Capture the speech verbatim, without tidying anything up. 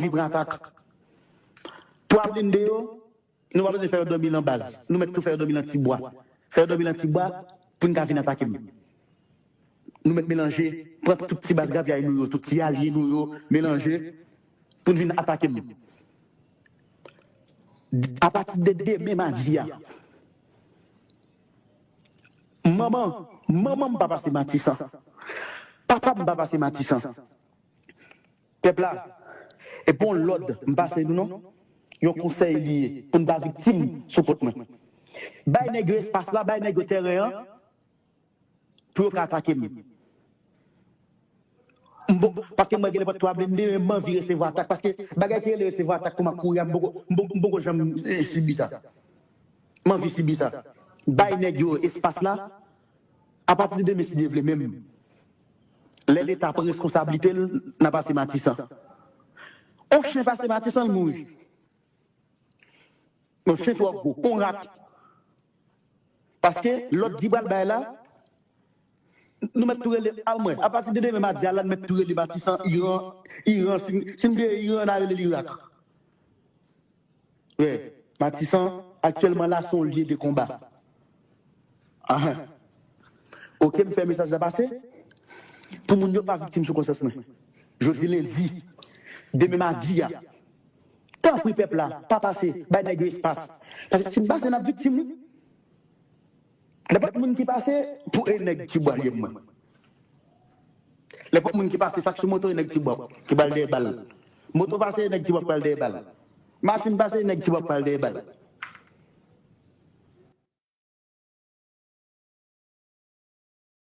anvi pran atak. Twa blende yo, nou pa bezwen fè yo dòmi nan baz. Nou mèt tou fè yo dòmi nan ti bwa. Fè yo dòmi nan ti bwa pou n ka vin atake m. Nou mèt melanje, pran tout ti baz gravyay nou yo, tout ti alye nou yo, melanje pou n vin atake m. Apati de demen madi a, manman, manman m pa pase Matisan. Papa m pa pase Matisan. Pèp la, e pa yon lòd m pase nou non. Yon konsèy li ye pou n pa viktim sou kont mwen. Bay nèg yo espas la, bay nèg yo tèren an pou yo ka atake m. M bon, paske mwen gen nenpòt twa blende, men m anvi resevwa atak. Paske bagay ki rele resevwa atak kòman kouri a, m poko, m poko, m poko janm eh, sibi sa. M anvi sibi sa. Bay nèg yo espas la, apati de demen, si Dye vle, menm lè Leta pran reskonsablite l, n a pase Matisan. On chen pase Matisan, l mouri. Yon chen twò gwo, yon rat. Paske lòd ki pral bay la, nou mèt tou rele, a mwen, apati de demen madi a la, nou mèt tou rele Matisan, Iran, Iran, si, si nou te Iran, n a rele l Irak. Wi, Matisan, aktyèlman la, se yon lye de konba. Ahan. Oke, m fè mesaj la pase. Pou moun yo pa viktim sou konsyans mwen. Jodi lendi, demen madi a. Tanpri pèp la, pa pase, bay nèg yo espas. Paske si m pase, n ap viktim wi. Nenpòt moun ki pase, pou e nèg ti bwa li ye mwen. Nenpòt moun ki pase, sa k sou moto, e nèg ti bwa ki pral dèyè bal. Moto pase, e nèg ti bwa pral dèyè bal. Machin pase, e nèg ti bwa pral dèyè bal.